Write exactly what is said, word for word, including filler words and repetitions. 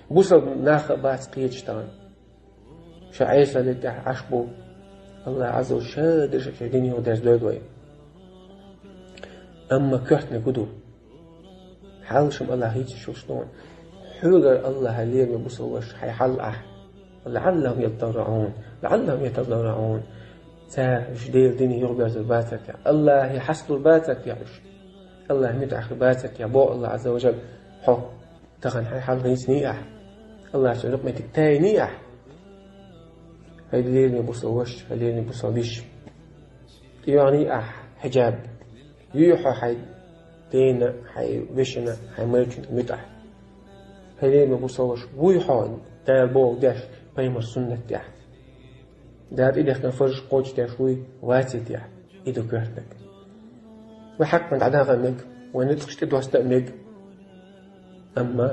Бусалба нах а бац кхеташ тахан. Ша Ӏеса де тӀехь Ӏаш бу. Аллах Ӏазза ва Жалла ша дешаш шен дин юхадерзадойла вай. Амма коьртаниг хӀун ду? Хьал шим Аллах хийцаш йолуш ду хьуна. Хьоьгара Аллаха лераме бусалба ваша хьайн хьал ахь. لعلهم يتضرعون، لعلهم يتضرعون. Цара уьш Делан дине юхаберзор бацар те, Аллахе хьасталур бацар те уьш, Аллахьан муьтӀахь хир бацар те, боху Аллах Ӏазза ва Жалла, хьо тахана хьайн хьал хийциний ахь? Аллахьа цуьнан ракъметиг тайиний ахь? Хьай лераме бусалба ваша, хьай лераме бусалба йиша, тӀейогӀуний ахь хьиджаб? Юй хьо хьайн дена, хьайн вешина, хьайн майрачун муьтӀахь? Хьай лераме бусалба ваша, вуй хьо Дала бохург деш пайхамаран суннат тӀехь? Дала тӀедехкина фарзаш кхочушдеш вуй, ваций те? И ду коьртаниг. Вай хьакъ дӀадаха а мега, вай ницкъаш тӀедоста а мега. Амма